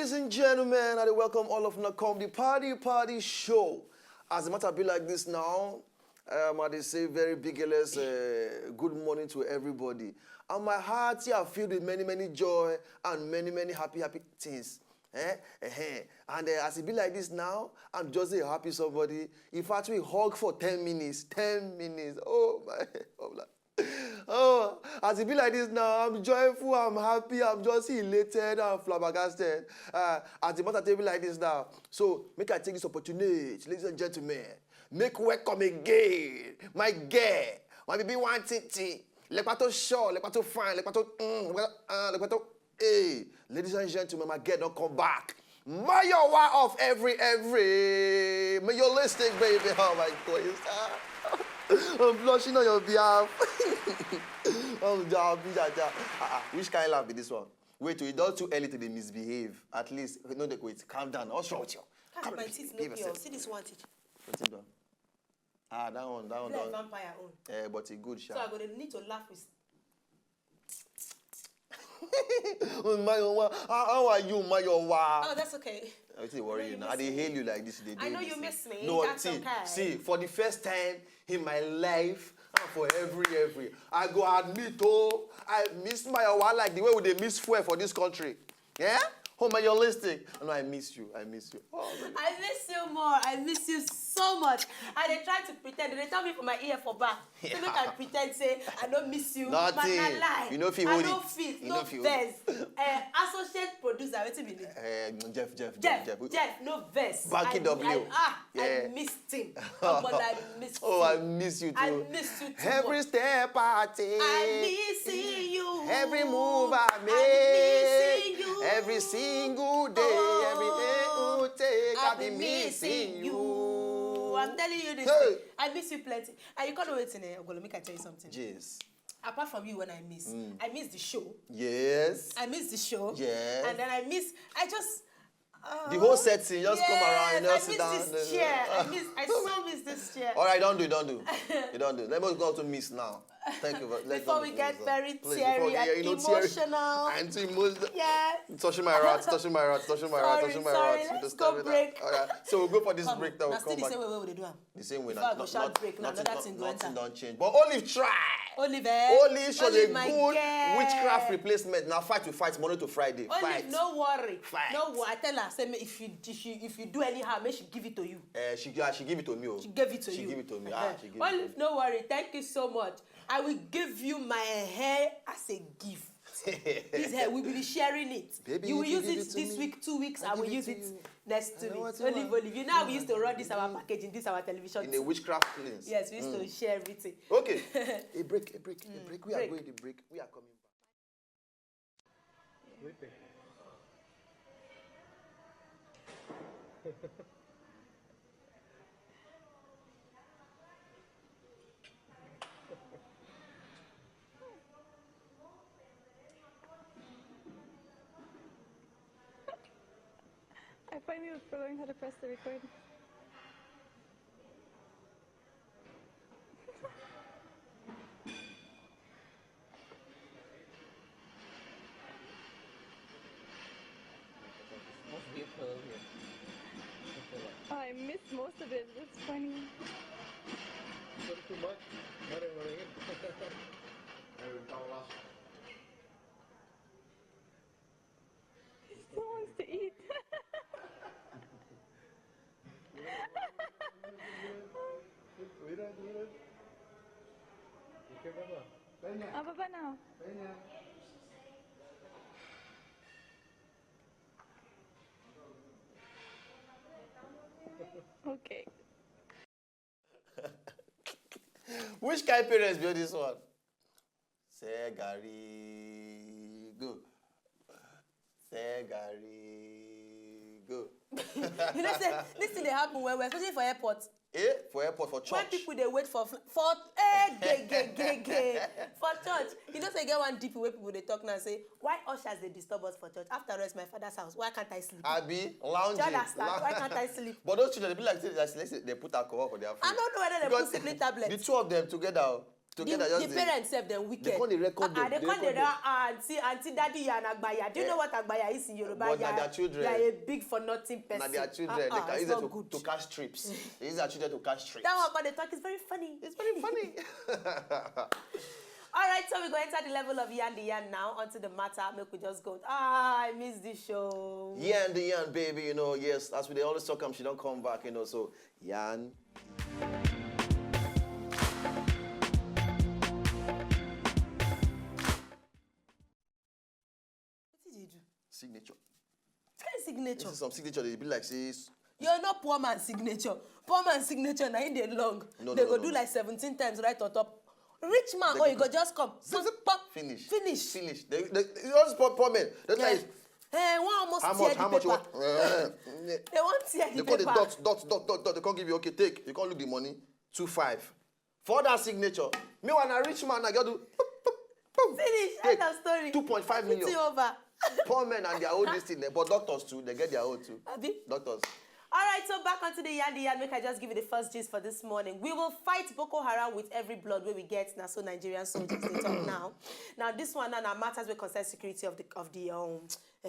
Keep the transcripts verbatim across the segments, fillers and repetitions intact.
Ladies and gentlemen, I dey welcome all of una come the party party show. As the matter be like this now, um, I dey say very big L S, uh, good morning to everybody. And my heart here filled with many, many joy and many, many happy, happy things. Eh? Eh, eh. And uh, as it be like this now, I'm just a happy somebody. In fact, we hug for ten minutes. Ten minutes. Oh my. Oh, as it be like this now, I'm joyful, I'm happy, I'm just elated and flabbergasted. Uh, as the matter take be like this now, so make I take this opportunity, ladies and gentlemen, make welcome again my girl, my baby one titi, lepa to show, lepa to fine, lepa to mm, lepa to, uh, lepa to Hey, ladies and gentlemen, my girl don't come back. Mayowa of every every. Mayolistic, baby. Oh my God. Ah. I'm blushing on your behalf. Oh, ja, ja, ja. Ah, ah, which kind of love be this one? Wait, it's not too early to dey misbehave. At least, no, dey wait. Calm down. What's wrong with you? Calm down. My teeth no pure. See this one teeth. What's it done? Ah, that one, that one. Like done. Vampire own. Eh, but it good, sha. So I go dey need to laugh with. Mayowa, how, how are you, Mayowa? Oh, that's okay. I still worry you now. I dey hail you like this. They I know you miss me. No, that's see, okay. See, for the first time in my life, and for every every, I go admit, oh, I miss Mayowa like the way we dey miss fuel for this country. Yeah? Oh my, you're listening. No, I miss you. I miss you. Oh, I miss you more. I miss you so much. I dey try to pretend. They tell me for my ear for back. So make I pretend say I don't miss you. Nothing. But na lie. You know if you hold it. I don't fit. You know if you hold it. No vex. Uh, associate producer, wetin be name? Uh, Jeff, Jeff, Jeff, Jeff. Jeff, no vex. Banky W. I, I, ah, yeah. I missed him. But I missed oh, you. I miss you too. I missed you too. Every step I take. I miss you. Every move I make. I miss you. Every single day. Oh, every day you take. I be missing you. I'm telling you this. Hey. Thing. I miss you plenty. And you can't wait in a Ogolo, make I tell you something. Jeez. Apart from you, when I miss, mm. I miss the show. Yes. I miss the show. Yes. And then I miss, I just. Uh, the whole setting just yes, come around. You know, I sit miss down. This chair. I miss. I so miss this chair. All right, don't do, don't do. You don't do. Let me go to miss now. Thank you. Before we get very teary and emotional. I'm too emotional. Yeah. Touching my rats, touching my rats, touching my rats, touching my rats. Let's go break. All right. So we'll go for this break. Then we'll come back. The same way. Before I go shout break now, another thing go enter. Nothing don't change. But Olive try. Olive, eh? Olive show a good witchcraft replacement. Now fight to fight, Monday to Friday. Olive, no worry. Fight. No worry. I tell her, say if you if you if you do anyhow, make she give it to you. Eh, she she give it to me. Oh. She gave it to you. She give it to me. Ah, she give it to me. Olive, no worry. Thank you so much. I will give you my hair as a gift. This hair, we will be sharing it. Baby, you will use it this week, two weeks. I will use it next two weeks. Olive, Olive. You know how we used to run this our package in this our television. In a witchcraft place. Yes, we used to share everything. Okay. A break, a break, a break. We are going to break. We are coming back. Sleeping. I finally was forgotten how to press the record. Must be a pearl here. Oh, I missed most of it. That's funny. Not too much. Not everyone again. Everyone tell us. He still wants to eat. Mira, mira. ¿Y qué pasa? Peña. Ah, papá, no. Peña. Okay. Which kind parents be this one? Say Gary, go. Say Gary, go. You know, say this thing dey happen well, well, especially for airport. Eh? For airport, for church. When people dey wait for fl- for eh, gay, gay, gay, gay, for church, you know, say get one D P wey people dey talk now say why ushers dey disturb us for church. After all, it's my father's house. Why can't I sleep? Abi lounge. Do you understand? Why can't I sleep? But those children, they be like say, like say they put alcohol for their food. I don't know whether they put sleeping tablet. The two of them together. Oh. Together, the, just the dey parents sef dem wicked. Come dey record. Ah, ah, dem dey come dey record. Ah, aunty, aunty, daddy, you are an agbaya. Do you know what agbaya is in Yoruba? But na their children. You are a big for nothing person. Na their children. Ah, ah, they can use it to, to catch trips. They use their children to catch trips. That one, but they talk is very funny. It's very funny. All right, so we go enter the level of yarn the yarn now onto the matter. Make we just go. Ah, I miss this show. Yarn the yarn, baby. You know, yes, as we dey always talk, um, she don't come back. You know, so yarn. Wetin dey do? Signature. This kind signature. This is some signature. They be like, say, you're not poor man signature. Poor man signature, na in dey long. No, they no, go no, do no. Like seventeen times right on top. Rich man, oh, you go just come. Zip, zip, pop, finish. Finish. Finish. They, they, you just poor, poor men. They tell you, eh, one almost tear the paper. How much, how much you want? Eh, eh, eh. They won't tear the paper. They call the dot, dot, dot, dot, dot. They can't give you, okay, take. You can't look the money. Two five. For that signature. Meanwhile, na rich man, I got to boop, boop, boop. Finish. Take. End of story. Two point five million. It's over. Poor men and their own this thing, eh, but doctors too, they get their own too. Abi? Doctors. All right, so back onto the yarn, the yarn. Make I just give you the first gist for this morning. We will fight Boko Haram with every blood wey we get. Na so Nigerian soldiers dey talk now. Now, this one now, na matters wey concern security of the, of the, um,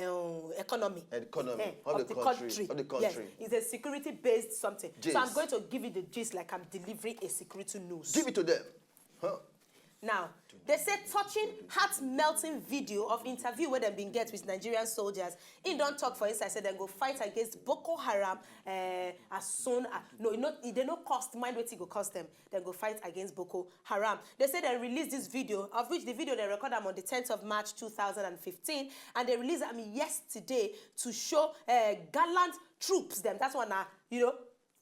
um, economy. Economy. Eh, of the country. Of the country. Yes, it's a security-based something. So I'm going to give you the gist like I'm delivering a security news. Give it to them. Huh? Now, they say touching, heart-melting video of interview wey dem bin get with Nigerian soldiers. Im don talk for inside say dem go fight against Boko Haram, eh, as soon as, no, e no, e dey no cost, mind wetin go cost dem. Dem go fight against Boko Haram. They say they release this video, of which the video they record am on the tenth of March two thousand and fifteen, and they release am yesterday to show, eh, gallant troops dem. That's one na, you know,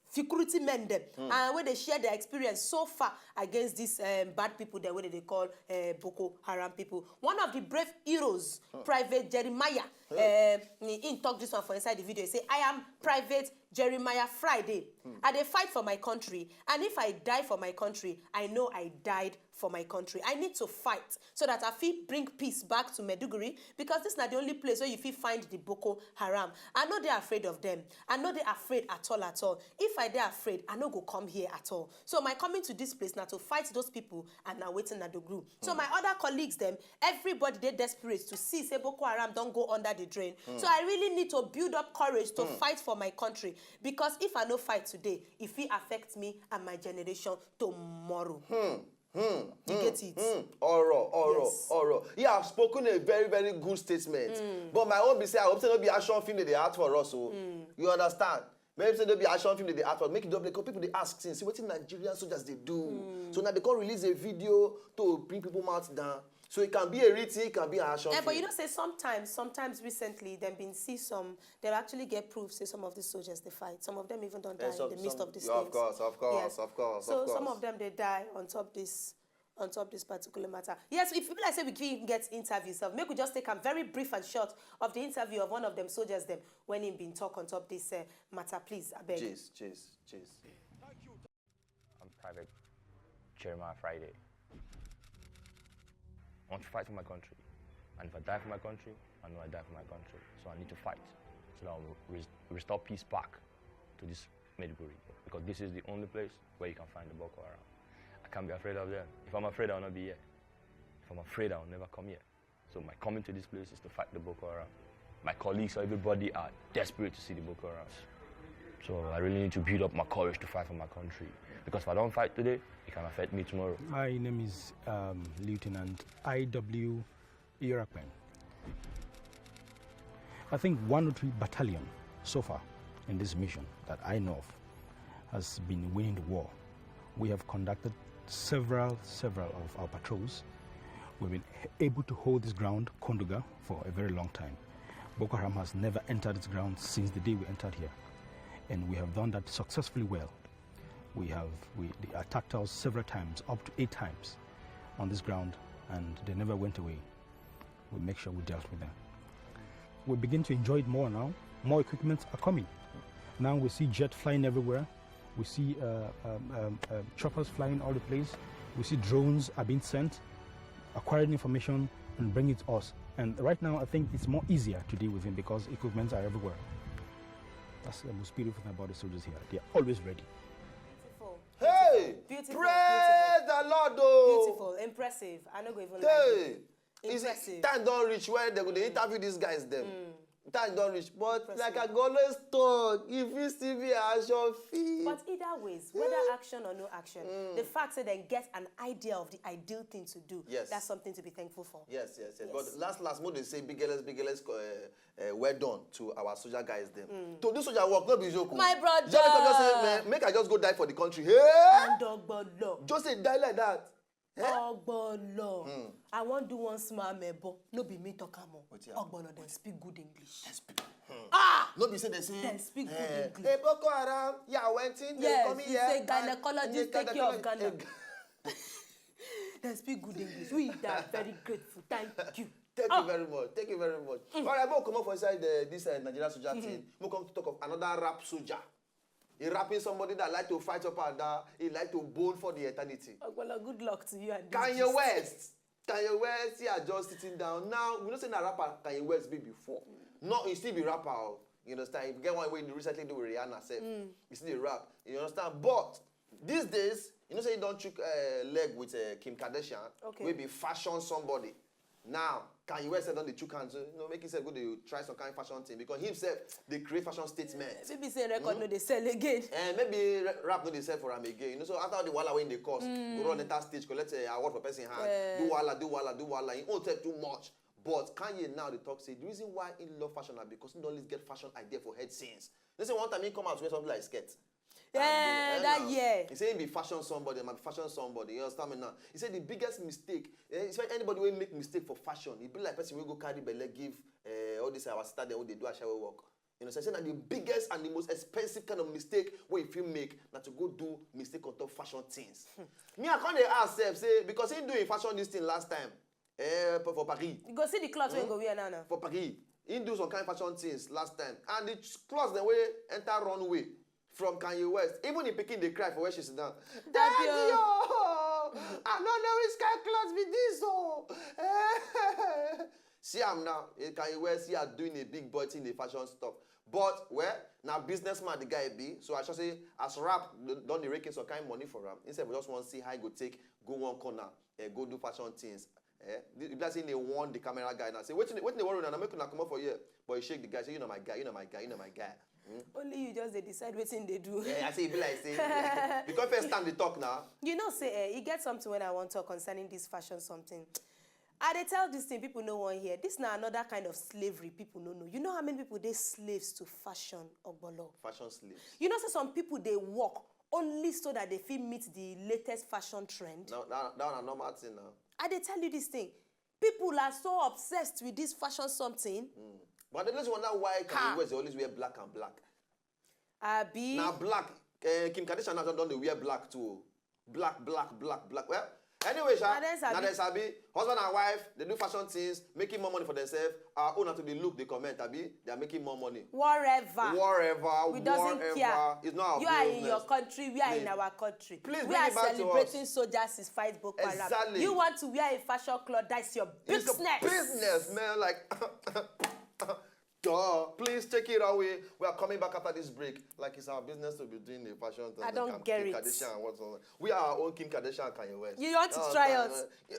security men dem, and wey dey share their experience so far against these, um, bad people dem wey dem dey call, uh, Boko Haram people. One of the brave heroes, Private Jeremiah, um, he, he talk this one for inside the video. He say, "I am Private Jeremiah Friday. I dey fight for my country, and if I die for my country, I know I died for my country. I need to fight so that I fit bring peace back to Maiduguri, because this na the only place where you fit find the Boko Haram. I no dey afraid of them. I no dey afraid at all, at all. If I dey afraid, I no go come here at all. So my coming to this place na to fight those people, and na wetin I dey do." So my other colleagues dem, everybody dey desperate to see say Boko Haram don go under the drain. So I really need to build up courage to fight for my country, because if I no fight today, e fit affect me and my generation tomorrow. Hmm. You get it? Hmm. Oro, oro, yes, oro. He have spoken a very, very good statement. But my own be say, I hope say no be action film dey act for us. So you understand? Maybe say no be action film dey act for. Make it double. Because people dey ask since, see wetin Nigerian soldiers dey do. So now they come release a video to bring people mouth down. So it can be a real thing, it can be an action film. Eh, but you know say sometimes, sometimes recently, dem been see some, they actually get proof say some of the soldiers dey fight. Some of them even don die in the midst of this thing. Of course, of course, of course. So some of them dey die on top this, on top this particular matter. Yes, if people like say we can get interviews, so make we just take am very brief and short of the interview of one of them soldiers dem when he been talk on top this, uh, matter, please, abeg. Jeez, jeez, jeez. I'm Private Jeremiah Friday. I want to fight for my country. And if I die for my country, I know I die for my country. So I need to fight so that I'll res- restore peace back to this Maiduguri. Because this is the only place where you can find the Boko Haram. I can't be afraid of them. If I'm afraid, I'll not be here. If I'm afraid, I'll never come here. So my coming to this place is to fight the Boko Haram. My colleagues, everybody are desperate to see the Boko Haram. So I really need to build up my courage to fight for my country. Because if I don't fight today, it can affect me tomorrow. My name is, um, Lieutenant I W Irakpen. I think one oh three Battalion so far in this mission that I know of has been winning the war. We have conducted several, several of our patrols. We've been able to hold this ground, Konduga, for a very long time. Boko Haram has never entered this ground since the day we entered here. And we have done that successfully well. We have, we, they attacked us several times, up to eight times on this ground, and they never went away. We make sure we dealt with them. We begin to enjoy it more now. More equipments are coming. Now we see jet flying everywhere. We see, uh, um, um, uh, choppers flying all the place. We see drones are being sent, acquiring information and bringing it to us. And right now, I think it's more easier to deal with him because equipments are everywhere. That's the most beautiful thing about the soldiers here. They are always ready. Beautiful. Hey! Beautiful, praise the Lord o. Beautiful, impressive. I no go even lie. Hey, you see, Impressive. Time don reach where they go dey interview these guys dem. Time don reach, but Impressive. Like I go always talk, if you see me, I shall feel. But either ways, whether action or no action, the fact that they get an idea of the ideal thing to do, Yes. That's something to be thankful for. Yes, yes, yes. Yes. But last, last, mo dey say biggest, biggest, uh, uh, well done to our soldier guys dem. To do soldier work, no be joke o. My brother. Just because say, man, make I just go die for the country. Hey! And Ogbolo. Just say die like that. Eh? Ogbolo. I wan do one small mebo. No be me talk am o. Wetin happen? Ogbolo dem speak good English. Ah! No be say they say Dem speak good eh, English. Hey, Boko Haram, yeah, went in, they Yes, come it's here. a And gynecologist in the take care of gynecologist- Ghana. Eh, Dem speak good English. We are very grateful. Thank you. Thank Ah. you very much. Thank you very much. All right, we'll come up for inside the, this uh, Nigerian soldier thing. We'll come to talk of another rap soldier. A rapping somebody that like to fight up and down. He like to bone for the eternity. Ogbolo, good luck to you and this Kanye gist. West. Kanye West, he are just sitting down. Now, we know say na rapper Kanye West be before. No, he still be rapper. Oh. You understand? If you get one way he recently do with Rihanna, sef, he still dey rap. You understand? But these days, you know say he don chook uh, leg with uh, Kim Kardashian, Okay. Wey be fashion somebody. Now, Kanye West don dey chook hand, so, you know, make himself go dey try some kind fashion thing because himself dey create fashion statement. Maybe say record no dey sell again. And maybe ra- rap no dey sell for am again. You know, so after all the wahala wey dey cause, go run enter stage, collect a award for person hand, Eh. do wahala, do wahala, do wahala. He own tell too much. But Kanye now dey talk say the reason why he love fashion na because he don always get fashion idea for head since. They say one time he come out wear something like skirt. Yeah, And, that uh, year. He say he be fashion somebody, I'm a fashion somebody. You understand me now? He said the biggest mistake, eh, he said anybody wey make mistake for fashion, he be like person wey go carry belle give uh, all this our sister dem wey dey do ashawo work. You know, so I say na the biggest and the most expensive kind of mistake wey you fit make na to go do mistake on top fashion things. Me, I come dey ask sef say because he do in fashion this thing last time, eh, for for Paris. You go see the cloth wey you go wear now now. For Paris, he do some kind fashion things last time, and the ch- clothes dem wey enter runway from Kanye West, even the pikin dey cry for where she sit down. Daddy, oh, I no know which kind clothes be this, oh. See am now, eh, Kanye West, he are doing a big boy thing in the fashion stuff. But, well, na businessman the guy be, so I sure say as rap don dey rake in some kind money for am, himself just wan see how he go take go one corner, eh, go do fashion things. Eh, the the guy say he dey warn the camera guy now. Say, wetin wetin dey worry una? Na make una comot for here. But he shake the guy, say, you know my guy, you know my guy, you know my guy. Hmm? Only you just dey decide wetin dey do. Yeah, I say e be like say because first time dey talk now. You know say eh, e get something wey I wan talk concerning this fashion something. I dey tell this thing, people no wan hear. This na another kind of slavery people no know. You know how many people dey slaves to fashion, Ogbolo? Fashion slaves. You know say some people dey work only so that they fit meet the latest fashion trend. Now that that na normal thing now. I dey tell you this thing. People are so obsessed with this fashion something. But I dey just wonder why Ha. Kanye West dey always wear black and black. Abi. Na black. Eh, Kim Kardashian now don dey wear black too. Black, black, black, black. Well, anyway, sha, Na dem sabi. Na dem sabi. Husband and wife, they do fashion things, making more money for themselves. Our own na to dey look, dey comment, abi they are making more money. Whatever. Whatever, We doesn't whatever. care. It's not our You are in business. your country. We are in Please. Our country. Please We bring are it back to celebrating us. Soldiers is fight Boko Haram. Exactly. You want to wear a fashion cloth? That's your It's business. a business, man. Like, duh. Please take it away. We are coming back after this break. Like it's our business to be doing a fashion thing. I don't Kim, get Kim it. Kardashian and what's all that. We are our own Kim Kardashian, Kanye West. You want to That's try fine, us? Yeah.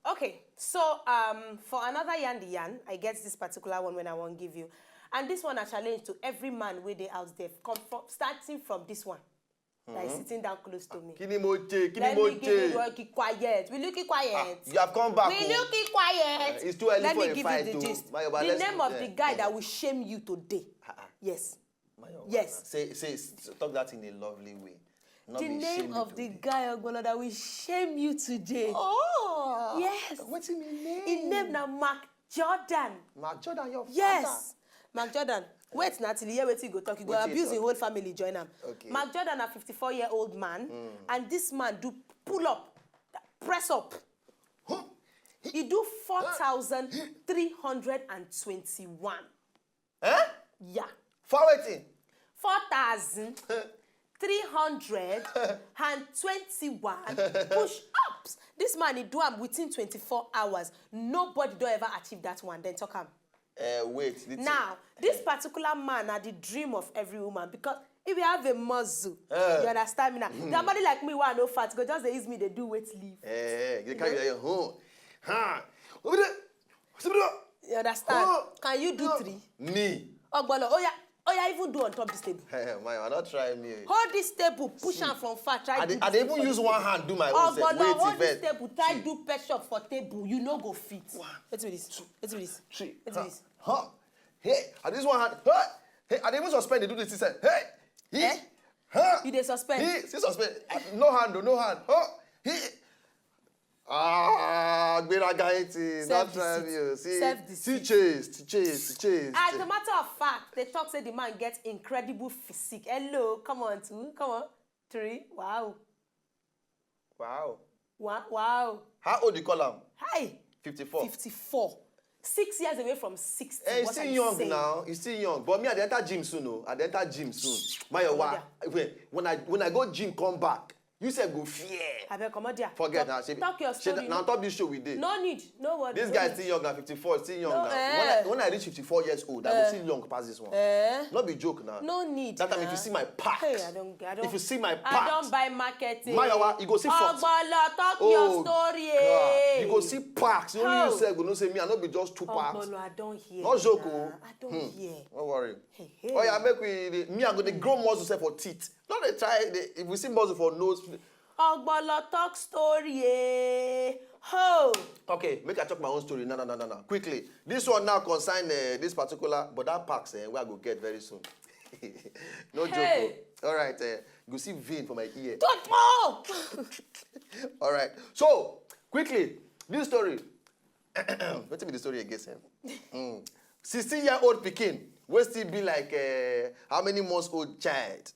Okay, so um, for another yarn the yarn, I get this particular one wey I wan give you. And this one a challenge to every man wey dey out there, come from, starting from this one. That is sitting down close to me. Kí ni mo ṣe? Kí ni Let mo me give ṣe? you, keep quiet. Will you keep quiet? Ah, you have come back. Will Oh. you keep quiet? Uh, it's too early Let for me a give fight, you the oh. Gist. My Yoruba, The let's name go of there. The guy that will shame you today. Ah, ah. Yes. My Yoruba. Yes. Say, say, s- talk that in a lovely way. Not The be name shame of to the be. Guy, Ogbolo, that will shame you today. Oh. Yes. What's in the name? His name na Mark Jordan. Mark Jordan, your Yes. Mark Jordan. Wait na till you hear wetin you go talk. You go abuse him whole family, join am. Okay. Mark Jordan na fifty-four year old man, and this man do pull up, press up. He do four thousand three hundred and twenty-one. Eh? Yeah. For wetin? Four thousand three hundred and twenty-one push-ups. This man, he do am within twenty-four hours. Nobody don ever achieve that one. Then talk am. Uh, wait. Now, this particular man na the dream of every woman because if you have a muscle, uh, you understand me now. Somebody like me, who no fat, go just dey use me, dey do weight lift. Eh, you can't be like, huh? Huh? Over there. You understand? Can you do three? Me? Ogbolo, oh yeah, oh yeah, even do on top this table. My, I not try me. Hold this table, push am from far, try. I dey, I dey even use one hand do my own. Ogbolo, hold this table, try do press up for table. You no go fit. Wetin be this? Wetin be this? Three. Wetin be this? Huh? Hey, I dey use one hand. Huh? Hey, I dey even suspend, dey do this thing. Hey, he, eh? Huh? You dey suspend? He, see suspend. No hand, no hand. Huh? He. Ah, gbéraga eighteen. Don't try me. See, see chase, see chase, see chase. As a matter of fact, they talk say the man get incredible physique. Hello, come on, two, come on, three. Wow. Wow. Wow, wow. How old you call am? Hi. Fifty-four. Fifty-four. Six years away from sixty. Eh, he's still young now. He's still young. But me, I dey enter gym soon. Oh, I dey enter gym soon. Mayowa, wait, when I, when I go gym, come back. You sef go fear. Abeg, comot there. Forget now. Talk your story. Na on top this show we dey. No need. No worry. This guy is still young, na fifty-four, still young now. When I, when I reach fifty-four years old, I go still young pass this one. No be joke now. No need. That time, if you see my part, hey, I don't, I don't, if you see my part, I don't buy marketing. Mayowa, you go see fat. Ogbolo, talk your story. You go see packs. Only you sef go know say me, I no be just two packs. Ogbolo, I don't hear. No joke o. I don't hear. No worry. Hey, hey. Oh yeah, make we dey, me, I go dey grow muscle sef for teeth. No dey try dey, if we see muscle for nose. Ogbolo, talk story, eh. Ho! Okay, make I talk my own story. No, no, no, no, no. Quickly. This one now concern, eh, this particular, but that packs, eh, wey I go get very soon. No joke. Hey. Oh. All right, eh, you go see vein for my ear. Don't move! All right. So, quickly, this story. Wetin be the story again, sef? Mm. Sixteen year old pikin wey still be like, eh, how many months old child?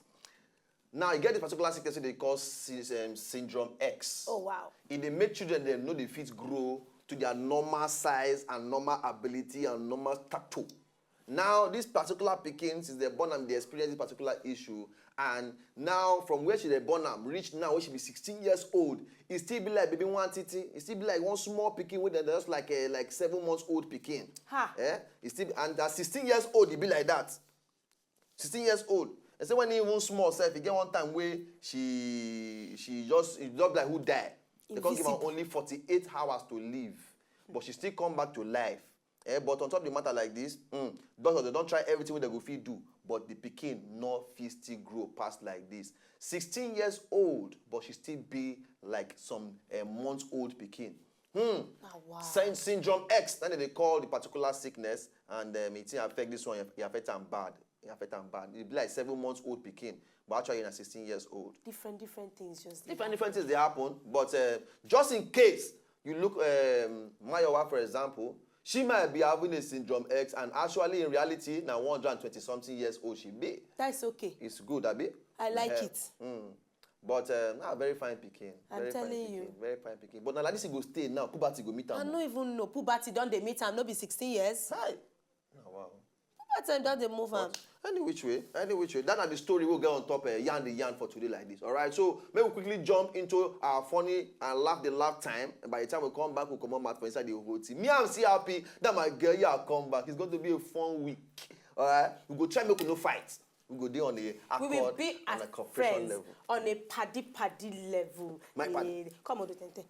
Now, you get this particular sickness wey they call syn-, um, syndrome X. Oh, wow. E dey make children dem no dey fit grow to their normal size and normal ability and normal stature. Now, this particular pikin, since they born am, they experience this particular issue. And now, from where she dey born am, reach now, when she be sixteen years old, e still be like baby one titi. E still be like one small pikin wey dem just like, eh, like seven months old pikin. Ha. Eh? E still, and at sixteen years old, e be like that. Sixteen years old. They say when he even small sef, e get one time wey she, she just, e just like who die. They come give am only forty-eight hours to live. But she still come back to life. Eh, but on top of the matter like this, mm, doctor, they don try everything wey they go fit do, but the pikin no fit still grow pass like this. Sixteen years old, but she still be like some, eh, months old pikin. Hmm. Ah, wow. Syn-, syndrome X, then they call the particular sickness, and, um, it affect this one, it affect am bad. E affect am bad. E be like seven months old pikin, but actually na sixteen years old. Different, different things just dey happen. Different, different things dey happen, but, uh, just in case you look, um, Mayowa, for example, she might be having a syndrome X, and actually in reality, na one hundred and twenty something years old she be. That's okay. It's good, abi? I like it. Mm. But, uh, na very fine pikin. I'm telling you. Very fine pikin. But na like this e go stay now. Puberty go meet am. I no even know. Puberty don dey meet am. No be sixteen years. Hi. Oh, wow. Puberty don dey move am. But any which way, any which way, that na the story we get on top, uh, yarn the yarn for today like this. All right, so make we quickly jump into our funny and laugh the laugh time. By the time we come back, we comot mouth for inside the whole thing. Me, I'm still happy that my girl, yeah, come back. It's going to be a fun week. All right, we go try make we no fight. We go dey on a accord and a cooperation level. We will be as friends on a paddy paddy level. My paddy. Eh, come on, do ten ten.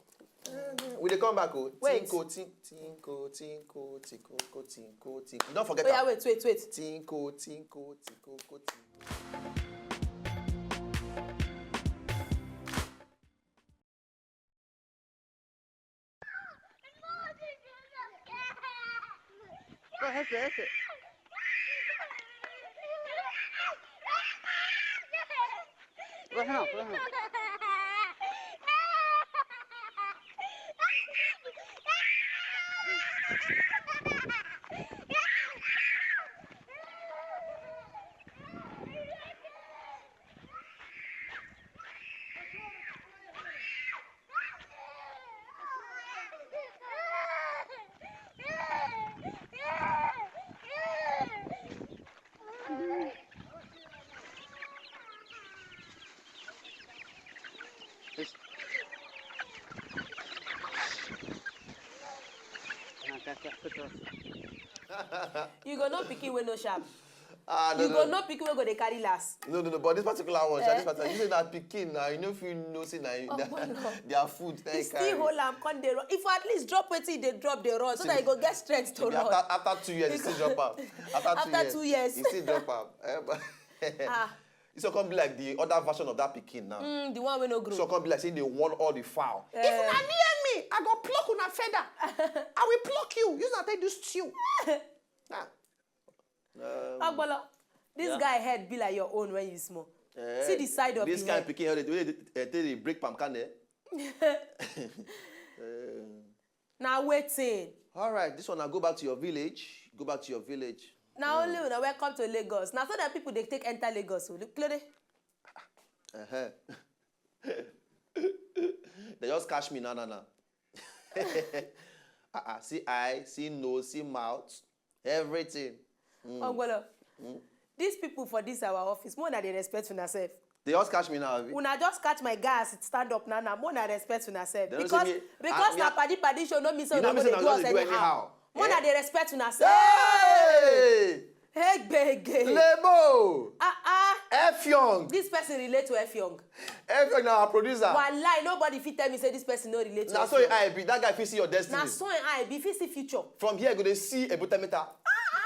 We dey come back, oh. Wait. Tinko, tin-, tinko, tinko, tinko, tinko, tinko. You don't forget. Oh, yeah, wait, wait, wait. Tinko, tinko, tinko, tinko. Go ahead, go ahead. Go ahead, go ahead. You go know pikin wey no sharp. Ah, no, You no. go know pikin wey go dey carry last. No, no, no, but this particular one, sha, this Eh? particular, you say na pikin now, you know if you know say na Oh, boy, no. their food. He still hold am, come dey run. If at least drop wetin he dey drop, dey run, so that he go get strength to Maybe run. After, after two years, he still drop am. After, After two years. He still drop am. Eh, but Ah, This one come be like the other version of that pikin now. mm, the one wey no grow. So come be like say they warn all the fowl. Eh. If una near me, I go pluck una feather. I will pluck you. Use una take do stew. Ah. Um, Agbolo, this Yeah. guy head be like your own when you small. eh, See the side of this the kind head. Pikin head, they, they, they break palm kernel. Eh, Na wetin? All right, this one, now go back to your village. Go back to your village. Na only una welcome to Lagos. Na so that people dey take enter Lagos. O, look, Lode. Uh-huh. They just catch me now, now, now. Uh-uh. See eye, see nose, see mouth, everything. Agbolo. These people for this our office, more than they respect una sef. They just catch me now, abi? Una just catch my guy as it stand up now, now more than respect una sef. They don't Because say me, because ah, na me, padi padi show no mean say you una know me go say dey una do just us dey do anyhow. anyhow. More Eh? than they respect una sef. Hey! Hey gbege. Lemo! Ah ah. Effiong! This person relate to Effiong. Effiong na our producer. Wallahi, nobody fit tell me say this person no relate to Na so Effiong. I be. That guy fit see your destiny. Na so I be fit see future. From here, go dey see Ebutameta.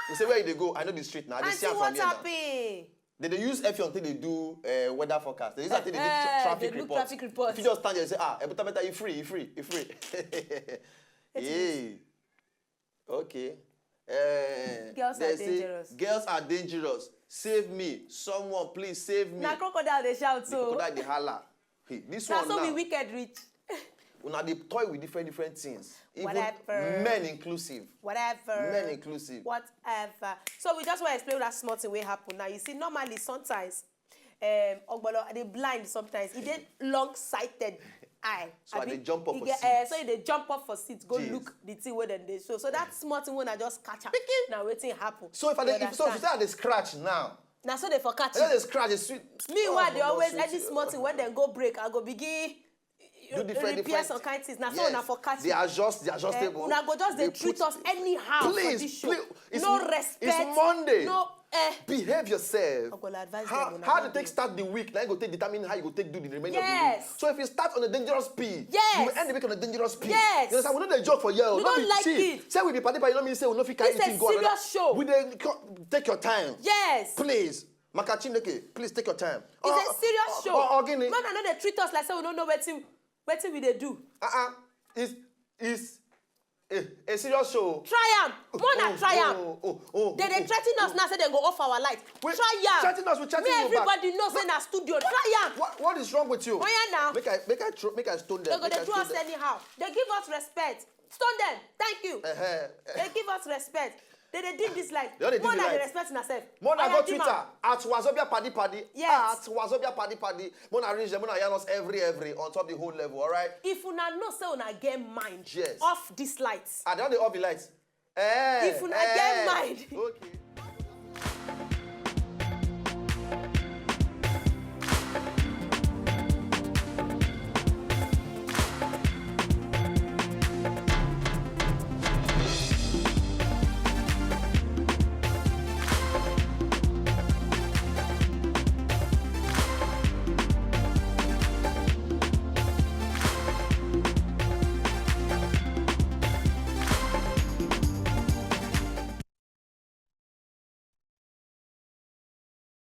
You say where you dey go? I know the street now. I dey see Aunty, am from what here now. Happen? They dey use Effiong take dey do uh, weather forecast. They use am take dey do Eh, tra- traffic they do report. Traffic report. If you just stand there and say, ah, Ebutameta, you free, you free, you free. Hey. Okay. Eh, Girls they are say, dangerous. Girls are dangerous. Save me. Someone, please save me. Na crocodile dey shout The so. Crocodile dey holla. Hey, this Na one so now. We wicked reach. Una dey toy with different different things. Even Whatever. Men inclusive. Whatever. Men inclusive. Whatever. So we just want to explain that small thing wey happen. Now you see, normally sometimes, um, Ogbolo dey blind sometimes. He dey long sighted eye. So I Abi, dey jump up he for get, seat. Eh, so he dey jump up for seat, go Jeez. Look the thing wey dem dey show. So that small thing wey I just catch am. Na wetin happen. So if I You dey, if, so if you understand? say I dey scratch now, Na so they for catch I just you. dey scratch, dey sweet. Meanwhile, Oh, they no, always sweet. Any small thing when dem go break, I go begin Do different, repair different. Some kind things. Na so Yes. Una for catch They you. Adjust, they Eh, adjustable. Una go just dey They treat put- us anyhow Please, for this show. please. It's, No it's respect. Monday. No, eh. Behave yourself. Uncle, I advise how, them on how that they take day. Start the week? Now you go take determine how you go take do the remainder of the Yes. week. So if you start on a dangerous P, Yes. You will end the week on a dangerous P. Yes. You understand? We no dey joke for here. We No don't be like see, it. Say we be party party, no mean say we no fit carry This is thing go serious another. Show. We dey co- take your time. Yes. Please, Maka Chineke, please take your time. It's a serious show. Or, or, Gini. Man, I know they treat us like say we don't know wetin wetin we dey do. Uh-uh. It's it's a, a serious show. Try am. More na try am. Oh, oh, oh, They dey oh, threaten us oh. Now say dem go off our light. Wait, Try am. Threaten us, we threaten Me, you back. Everybody know say na studio. Try am. What, what is wrong with you? Oh, yeah, now. Make I make I throw, make I stone them. They go Make dey I do stone us them. Anyhow. They give us respect. Stone them. Thank you. Uh-huh. They give us respect. They dey dig this light. They dey dig More the na dey light. Respect una sef. More na Oya, go dim Twitter am. At Wazobia Paddy Paddy. Yes. At Wazobia Paddy Paddy. More na reach them. More na yarn us every every on top the whole level. All right. If una know say una get mind, Yes. Off this light. I don't dey off the lights. Eh, If una eh. Get mind. Okay.